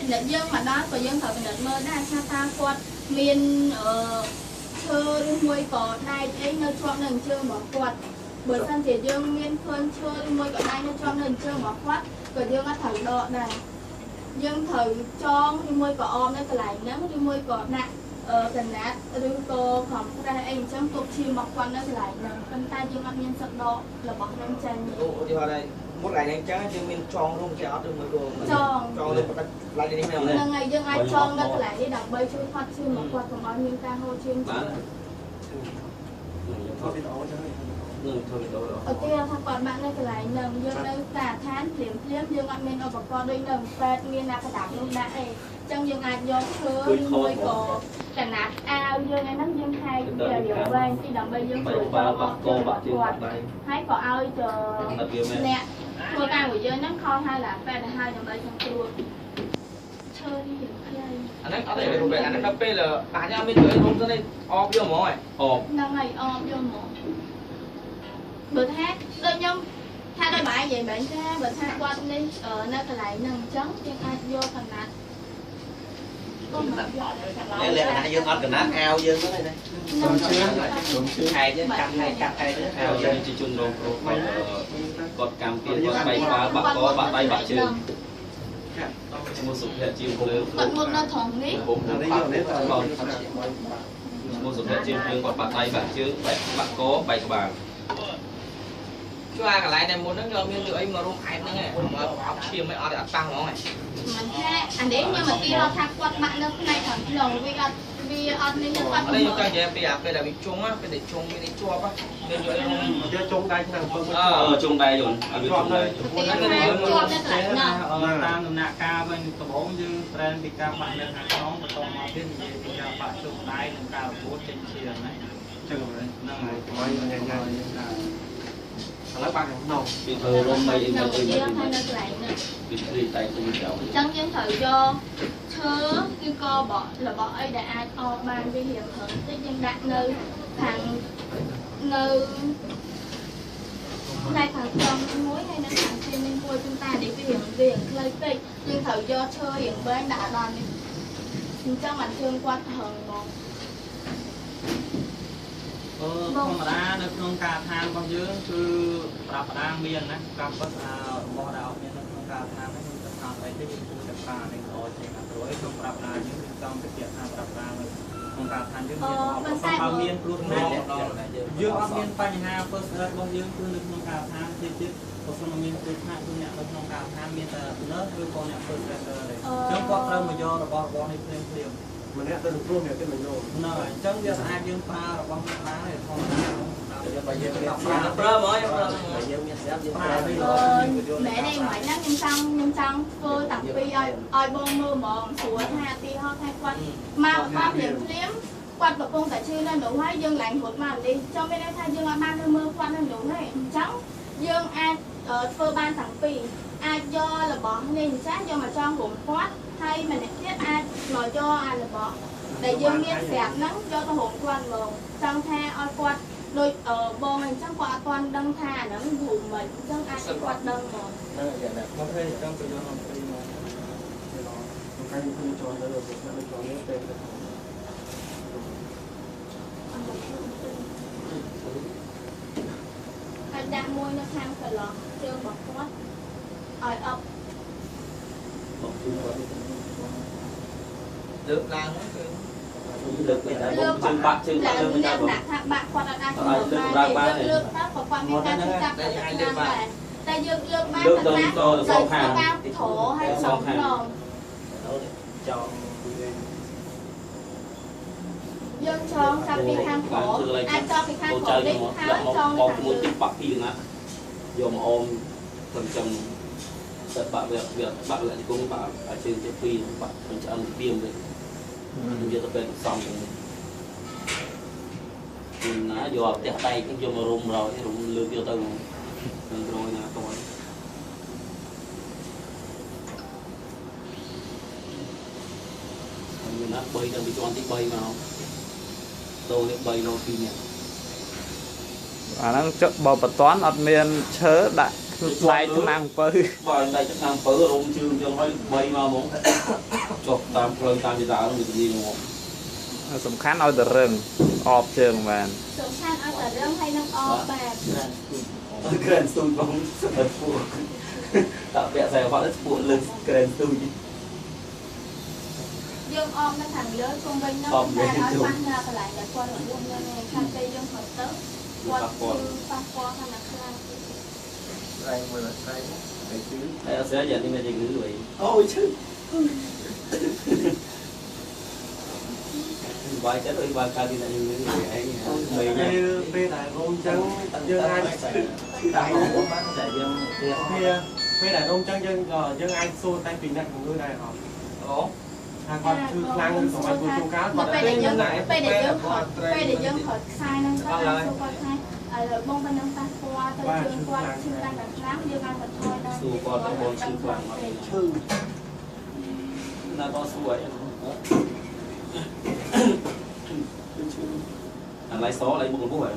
ពិនិត្យយើងមកដល់ក៏យើងត្រូវពិនិត្យមើលដែរថាតើគាត់មានឈើឬមួយក៏ដែកអីនៅជាប់នៅជើងរបស់គាត់បើសិនជាយើងមានឃើញឈើឬមួយក៏ដែកនៅជាប់នៅជើងរបស់គាត់ក៏យើងអត់ត្រូវដកដែរយើងត្រូវចងឬមួយក៏អមនៅកន្លែងហ្នឹងឬមួយក៏ដាក់កណាត់ឬក៏ខំប្រេះអីអញ្ចឹងទុកឈាមមកគាត់នៅកន្លែងហ្នឹងប៉ុន្តែយើងអត់មានសិទ្ធិដករបស់ហ្នឹងចេញ ឧទាហរណ៍ថាមុតកន្លែងហ្នឹងអញ្ចឹងយើងមានចងរួមជាអត់ឬមួយក៏ ចង ចងលើបដិកន្លែងនេះមែន ហ្នឹងហើយយើងអាចចងនៅកន្លែងនេះដើម្បីជួយផាត់ឈាមមកគាត់កុំឲ្យមានការហូរឈាមច្រើន ធ្វើវីដេអូចឹង នឹងធ្វើវីដេអូ ឧទាហរណ៍ថាគាត់បាក់នៅកន្លែងហ្នឹងយើងនៅការដ្ឋានភ្លាមភ្លាមយើងអត់មានឧបករណ៍ដូចនៅពេទ្យមានអាកដាប់នោះដាក់អីអញ្ចឹងយើងអាចយកឈើឬមួយក៏កណាត់អាវយើងឯហ្នឹងយើងហែកវារៀងវែងទីដើម្បីយើង បែកក្បាលបាក់កបាក់ជើងបាក់ដៃ ហើយក៏ឲ្យទៅ ណាត់វាមែន អ្នកធ្វើការមួយយើងហ្នឹងខលហៅឡាពេទ្យទៅហើយដើម្បីសង្គ្រោះឈើនេះរៀងខ្លី អាហ្នឹងអត់ទេរូបអាហ្នឹងដល់ពេលបាក់ញ៉ាំមានជួយរុំទៅនេះអបយកហ្មងហ៎ អប ហ្នឹងហើយអបយកមកបើថាដូចខ្ញុំថាដូចបងឯងនិយាយមែនថាបើថាគាត់នេះនៅកន្លែងហ្នឹងអញ្ចឹងយើងអាចយកកណាត់កុំមកយក នេះលក្ខណៈយើងអត់កណាត់អាវយើងហ្នឹងណា សុំជឿសុំជឿ ហែកយើងកាត់ហែកកាត់ហែកអាវ យើងជាជនរងគ្រោះគាត់គាត់កម្មពៀគាត់បែកក្បាលបាក់កបាក់ដៃបាក់ជើងឈ្មោះសុភ័ក្រជាងភ្លើង គាត់មុតនៅត្រង់នេះ នេះយកនេះតើ ឈ្មោះសុភ័ក្រជាងភ្លើងគាត់បាក់ដៃបាក់ជើងបែកបាក់កបែកក្បាល ជួយអាកន្លែងដែលមុនហ្នឹងយកមានលុយអីមករុំអែបហ្នឹងឯងមកអត់ឈាមអីអត់អត់ប៉ះហ្មងឯង មិនថាអានេះខ្ញុំឧទាហរណ៍ថាគាត់បាក់នៅផ្នែកខាងក្នុងវាអត់វាអត់នេះគាត់ អត់ទេខ្ញុំចង់និយាយពីអាពេលដែលវាជុំពេលដែលជុំមានជាប់មានយកអីរុំ យកជុំដៃឆ្នាំពើមួយ ជុំដៃយន់ឲ្យវាជុំដៃ ឧទាហរណ៍ថាជាប់នៅកន្លែងហ្នឹង តាមដំណាក់កាលវិញដំបូងយើងត្រែនពីការបាក់នៅខាងក្នុងបន្តមកទៀតនិយាយពីការបាក់ជុំដៃនិងការរបួសចេញឈាមណា ចឹងហ្នឹង ហ្នឹងហើយ កុំឲ្យញ៉ាំញ៉ាំយើងថាឥឡូវបាក់ខាងក្នុង ពីធ្វើរុំអីអី នៅ អី ឧទាហរណ៍ថានៅកន្លែងហ្នឹង ពីធ្លីតែទៅចោល អញ្ចឹងយើងត្រូវយកឈើឬក៏បករបស់អីដែលអាចអបបានវារៀងរឹងតិចយើងដាក់នៅខាងនៅផ្នែកខាងក្នុងមួយហើយនៅខាងជើងនេះមួយប៉ុន្តែនេះវារៀងវារៀងខ្លីពេកយើងត្រូវយកឈើរៀងវែងដាក់ដល់នេះអញ្ចឹងបានជើងគាត់រឹងហ្មង អឺធម្មតានៅក្នុងការដ្ឋានរបស់យើងគឺប្រាប់ផ្ដាងមានណាប្រាប់ពិតអារបស់ដែលអត់មាននៅក្នុងការដ្ឋានហ្នឹងគឺថាអីទេយើងគួរតែប្រើនេះល្អជាងអាព្រោះអីក្នុងប្រាប់ផ្ដាងយើងគឺចង់ទៅជាថាប្រាប់ផ្ដាងនៅក្នុងការដ្ឋានយើងមានរបស់បើមានគ្រោះថ្នាក់យើងអត់មានបញ្ហា first aid របស់យើងគឺនៅក្នុងការដ្ឋានទៀតទៀតបើសិនមកមានគ្រោះថ្នាក់គឺអ្នកនៅក្នុងការដ្ឋានមានតែ nurse ឬក៏អ្នក first aider ទេអញ្ចឹងគាត់ត្រូវមកយករបស់របរនេះភ្លាមភ្លាម ម្នាក់ទៅសង្គ្រោះម្នាក់ទៀតមកយក ហ្នឹងហើយអញ្ចឹងវាស្អាតយើងប្រើរបស់អ្នកបានទេធម្មតា បើយើងមានស្រាប់ ប្រើហ្មងយើងប្រើហ្មង បើយើងមានស្រាប់យើង ប្រើ ប្រើ វិញ អឺមែនទេមិនហ្នឹងខ្ញុំចង់ខ្ញុំចង់ធ្វើតាំងពីឲ្យឲ្យបងមើលហ្មងស្រួលថាទីហោថាគាត់មកមកភ្លាមភ្លាមគាត់កំពុងតែឈឺនៅនោះហើយយើងឡើងរត់មកនេះចង់មានន័យថាយើងអត់បាននៅមើលគាត់នៅនោះទេអញ្ចឹងយើងអាចធ្វើបានតាំងពីអាចយករបស់នេះអញ្ចឹងយកមកចងរុំគាត់ហើយម្នាក់ទៀតអាចមកយកអារបស់ដែលយើងមានស្រាប់ហ្នឹងយកទៅរុំគាត់ហ្មងចង់ថាឲ្យគាត់ដូចបងអញ្ចឹងគាត់អត់ទាន់ដឹងថាអាហ្នឹងរុំមិនអញ្ចឹងអាចឲ្យគាត់ដឹងហ្មង ហ្នឹងយ៉ាងណា មកពេលចង់ប្រយោជន៍អំពីមក ក្នុងការយើងចូលទៅទៅចូលនេះពេលទៅ ហើយដាក់មួយនៅខាងកន្លោះជើងរបស់គាត់ឲ្យអប់ បកជើងគាត់ លើកឡើងហ្នឹងគឺ លើកទៅតែបកជើងបាក់ជើងបាក់លើកទៅតែបក ដាក់ថាបាក់គាត់អត់អាចលើកបានទេលើកទៅក៏គាត់មានការឈឺចាប់ទៅដែរតែយើងលើកបាន លើកដល់តសងខាង ការត្រហើយសងខ្នង ចង យើងចងចាប់ពីខាងក្រោមអាចចងពីខាងក្រោមនេះហើយចង បកមួយតិចបាក់ពីណាយកមកអមទៅចឹងតែបាក់វាវាបាក់លក្ខគុងបាក់អាជើងទៅពីរបាក់មិនឆ្អឹងពីមវិញយកទៅពេលសំចឹងពីណាយកផ្ទះដែកយកមករុំរយរុំលើកយកទៅនឹងក្រោយណាតោះ មានណា3ដល់ពីជាន់ទី3មកដូរនេះ3លោ2នាក់ អាហ្នឹងចុះបើបន្ទាន់អត់មានឈើដាក់ផ្លែថ្នាំងពៅ បើដៃឆ្នាំងពៅរុំជើងចឹងហើយ3មកហ្មង។ ចុះតាមផ្លូវតាមចរាចរណ៍វិធីង សំខាន់ឲ្យតែរឹងអបជើងបាន សំខាន់ឲ្យតែរឹងហើយនឹងអបបាន ក្រានស្ទូចបងសម្រាប់ពួកតាក់ពាក់ខ្សែបាក់ទៅពួកលើក្រានស្ទូច យើងអបនៅខាងលើជុំវិញនោះតែឲ្យប៉ះនៅកន្លែងដែលគាត់របួសនៅខាងពេលយើងរត់ទៅគាត់គឺប៉ះពាល់ខាងខ្លាំង ស្រែងមើលស្រែងហើយជឿ ហើយអត់ស្អាតយ៉ាងនេះមានជំងឺវិញអូយឈឺបាយចិត្តអុយបាយកើតពីអ្នកជំងឺឯង ពេលពេលដែលរោមចឹងយើងអាច តែបានតែយើង ពេលដែលរោមចឹងយើងយើងអាចសួរតែពីអ្នកជំងឺដែរអត់ អូ ថាគាត់ឈឺខ្លាំងឬសម័យគូជួនកាលគាត់ ពេលដែលយើងពេលដែលយើងខត់ពេលដែលយើងខត់ខ្សែហ្នឹងគាត់អាចសួរគាត់ថាឥឡូវបងប៉ុណ្ណឹងប៉ះពាល់ទៅជើងគាត់ឈឺកាន់តែខ្លាំងយើងបានបន្ថយដល់ សួរគាត់ទៅបងឈឺខ្លាំងអត់ឈឺណាក៏សួរអីឈឺអាឡៃសឡៃមុខលពុះហើយ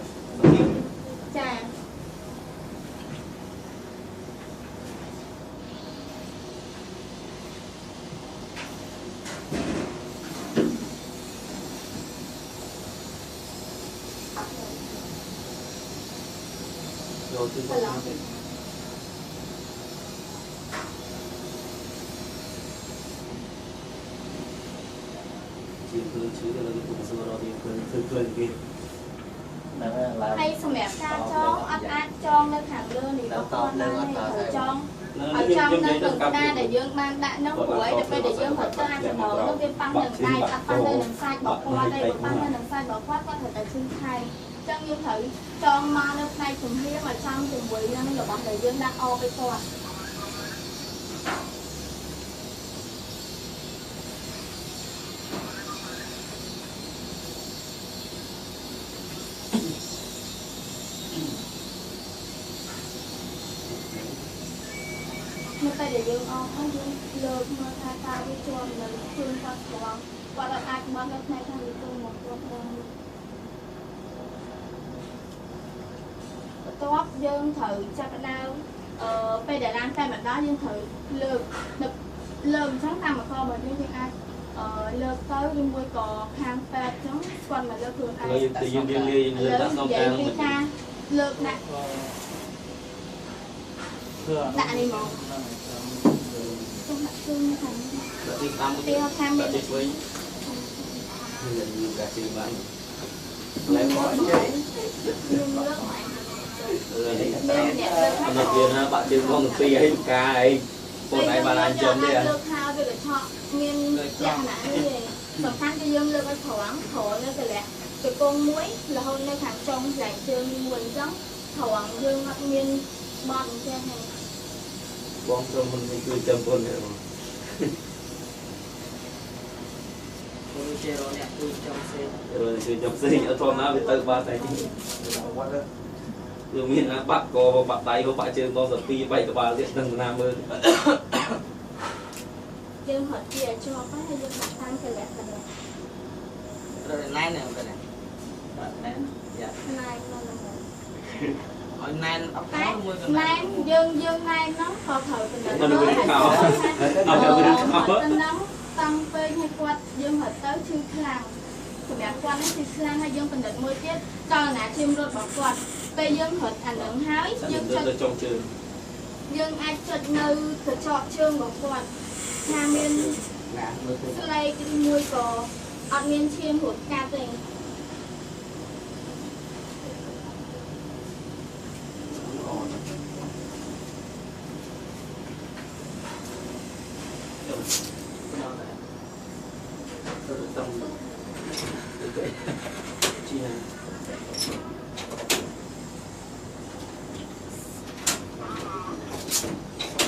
ចា យកជើងគាត់ជាភ្លើងឈឺឥឡូវគេសួររកទីភ្លើងធ្វើភ្លើងគេ ហ្នឹងឡើង ហើយសម្រាប់ការចងអត់អាចចងនៅខាងលើនេះរបស់គាត់បានទេត្រូវចងឲ្យចំនៅនឹងក្តារដែលយើងបានដាក់ហ្នឹងព្រោះឯដល់ពេលដែលយើងរត់ទៅអាចចំណងនោះវាប៉ះនឹងដៃអត់ប៉ះនៅនឹងសាច់របស់គាត់ទេបើប៉ះនៅនឹងសាច់របស់គាត់គាត់ត្រូវតែឈឺថែមអញ្ចឹងយើងត្រូវចងមកនៅផ្នែកជំហានឲ្យចំជាមួយនឹងរបស់ដែលយើងដាក់អបឲ្យគាត់ នៅពេលដែលយើងអបហើយយើងលើកមើលថាតើវាជាប់នៅជើងគាត់ត្រង់គាត់អត់អាចបោះនៅផ្នែកខាងលើជើងមកគាត់បានបន្ទាប់យើងត្រូវចាប់ផ្ដើមពេលដែលឡានតែមកដល់យើងត្រូវលើកលើកអញ្ចឹងតាមមករបស់យើងយើងអាចលើកទៅឬមួយក៏ខាងពេទ្យអញ្ចឹងគាត់មកលើកខ្លួនឯង យើងយើងលាយលើកដាក់ក្នុងកាង ការលើកដាក់ដាក់នេះមកខ្ញុំដាក់ជើងខាង ដាក់នេះតាម ទីខាង ដាក់ឆ្វេងនេះយើងការជើងបាន លែងមកជើង យើងលើកមក នេះអត់វាណាបាក់ជើងផងពីអីការអីបងឯងបានអាចចំទេ លើកខោវាកញ្ឆក់មានលក្ខណៈនេះទេសំខាន់គឺយើងលើកឲ្យត្រង់ត្រង់នៅកលៈជង្គង់មួយរហូតនៅខាងចុងកន្លែងជើងមួយអញ្ចឹងត្រង់យើងអត់មានបត់អញ្ចឹងហ្នឹង បងក្រុមហ៊ុននេះគឺចាំពុនទេបង ពលជារអ្នកជួយចំផ្សេង រអ្នកជួយចំផ្សេងអត់ធម្មតាវាទៅបានតែ វត្ត វាមានណាបាក់កបាក់ដៃបាក់ជើងបងសពីបែកក្បាលទៀតដឹងណាមើល យើងរត់ជាជាប់ហើយយើងដាក់តាមកលៈកលៈ ត្រូវណែនហ្នឹងទៅណាបាទណែនយ៉ា ណែនមក ឲ្យណែនអត់ តែណែនយើងយើងណែនហ្នឹងក៏ត្រូវទៅ អត់ទៅខោអត់ទៅខោ ហ្នឹងតាំងពេកឲ្យគាត់យើងរត់ទៅឈឺខ្លាំងសម្រាប់គាត់ហ្នឹងឈឺខ្លាំងហើយយើងពិនិត្យមួយទៀតចលនាឈាមរត់របស់គាត់ពេលយើងរត់អានឹងហើយយើងចុច ទៅចុងជើង យើងអាចចុចនៅក្រចកជើងរបស់គាត់ថាមានស្លេកឬមួយក៏អត់មានឈាមរត់កាត់ទេ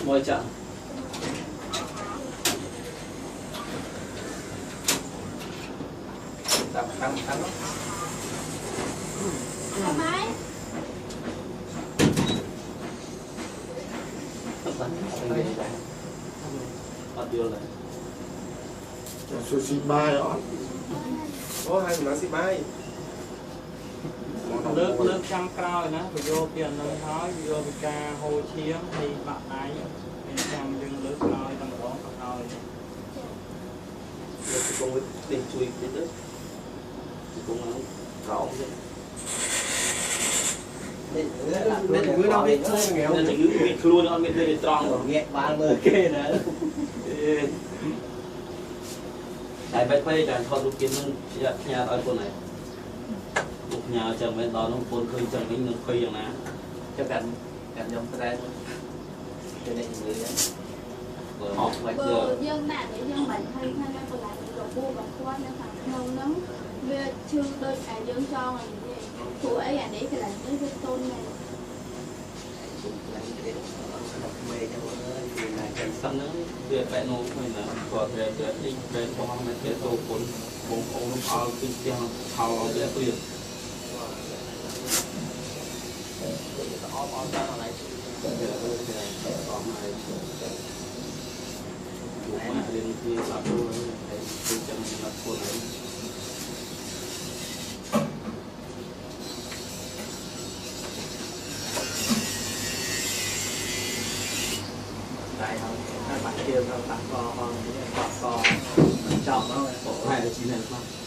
មួយចាក់ តាមតាមតាម ម៉ែ អត់យល់ទេ ស៊ូស៊ីបាយអត់ អូហើយមិនស៊ីបាយ លើកលើកចាំក្រោយណាវាយកពីអានឹងហើយវាយកពីការហូរឈាមហើយបាក់ដៃហើយចាំយើងលើកក្រោយតែម្ដងក៏ហើយ ជង្គង់វានេះជួយតិចទៅជង្គង់ហ្នឹងក្រោមទេ នេះ អ្នកជំងឺដល់វាខ្លួនងាវ អ្នកជំងឺមានខ្លួនអត់មានដូចត្រង់ ងាកបាល់មើលគេណា តែបែបពេកតែថតរូបគេនឹងផ្ញើឲ្យខ្លួនឯងពួកផ្ញើចឹងមែនដល់នោះខ្លួនឃើញចឹងវិញនឹងភ័យយ៉ាងណា ចឹងកាន់ខ្ញុំត្រែនទៅអ្នកជំងឺហ្នឹង អស់បាច់ បើ យក យើងដាក់នេះយើងមិនភ័យថានៅកន្លែងរបួសរបស់គាត់នៅខាងក្នុងហ្នឹងវាឈឺដូចតែយើងចង់ឲ្យនេះព្រោះអីអានេះកន្លែងនេះវាទន់ណាស់ មេចឹងអើយវាណាចឹង សិនហ្នឹងវាបែកនោះឃើញណាគាត់តែតែនេះបែកបោះមកគេទៅពុនបងប្អូនអល់ពីផ្ទះថោវាព្រៀប អបអរដល់កន្លែង វាអមហើយពួកមករៀនគ្នាស្រាប់ទៅហើយគឺចឹងណាត់ខ្លួនហើយ តែហើយបាក់ជើងបាក់កផងបាក់កចប់មក ហើយជីណែខ្លះ